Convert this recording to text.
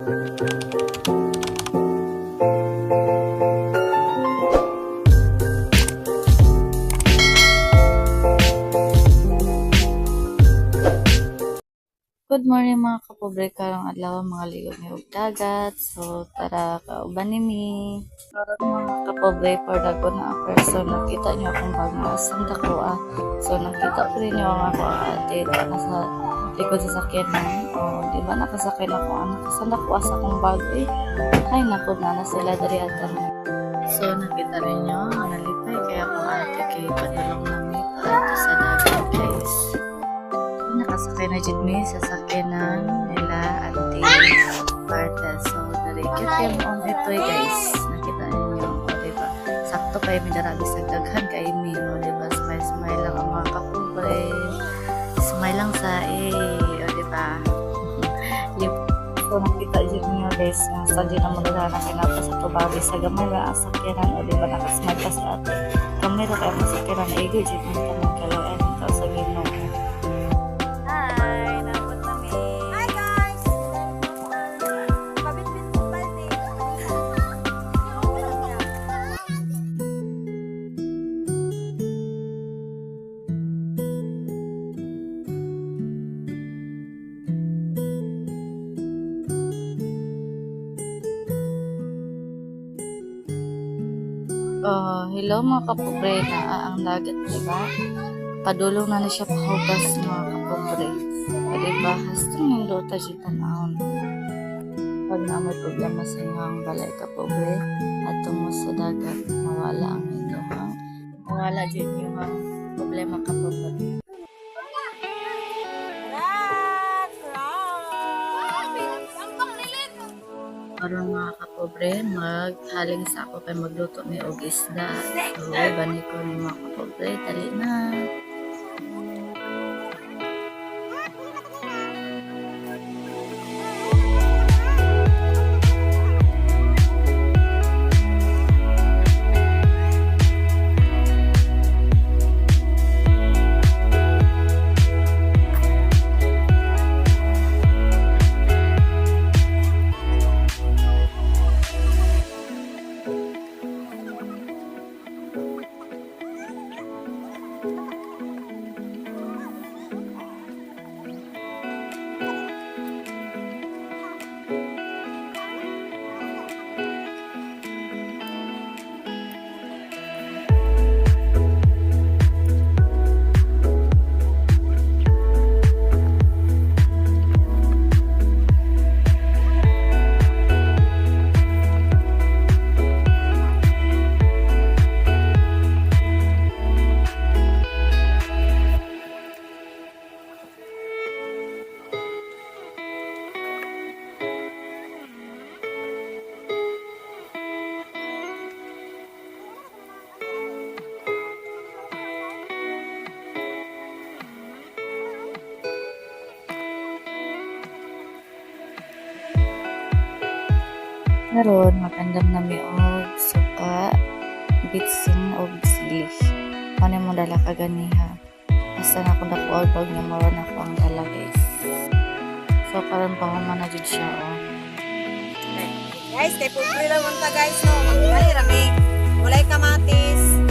Good morning, mga kapobre. Karong adlaw mga ligo mi og dagat. So tara, kauban ni mi. Karon, mga kapobre, for dako na person, nakita niyo akong bag nga asang dako ah. So nakita ko rin niyo ang ako ate nasa likod sa sakyanan. Oh, di ba nakasakay na ko anak sa dako sa akong bag eh. Ay nako, na na sila diri ata. So nakita rin niyo, nalipay kaya akong ate kay padulong nami paadto sa dagat, guys. Nakasakay na jud mi sa sakyanan nila Auntie Martha. So, dali cute kay moong ito, guys. Nakita ninyo, o diba? Sakto kay mi dara bisag daghan kay mi, o diba? Smile smile lang ang mga kapobre. Smile lang sa eh, o diba? Lip. So, nakita jud niyo, guys, nga sa jud na mo dara na kinapa sa tubag sa gamay ra ang sakyanan, o diba? Nakasmile pa sa ate. Gamay ra kay ang sakyanan, igo jud man tanan kalayan sa Ginoo. Hi! Nabot na mi. Hi, guys! Pabitbit mo balde. Oh, hello mga kapobre, na ang dagat, diba? Padulong na na siya pahubas, mga kapobre. O diba, hastong nindota siya tanawon. Pag na may problema sa inyong balay, kapobre, adto mo sa dagat, mawala jud inyong problema, kapobre. Rock! Rock! Karon, mga kapobre, maghaling sa ako kay magluto mi og isda. So, bani ko ni mga kapobre, dali na. Karon magandam na mi og suka, bitsin og sili. Mao ni mo dala kaganiha. Basta na akong dako og bag nga mao na ako ang dala, guys. So karon pahuman na jud siya oh. Guys, kay pobre lang man ta, guys, no. Magdali ra mi. Walay kamatis.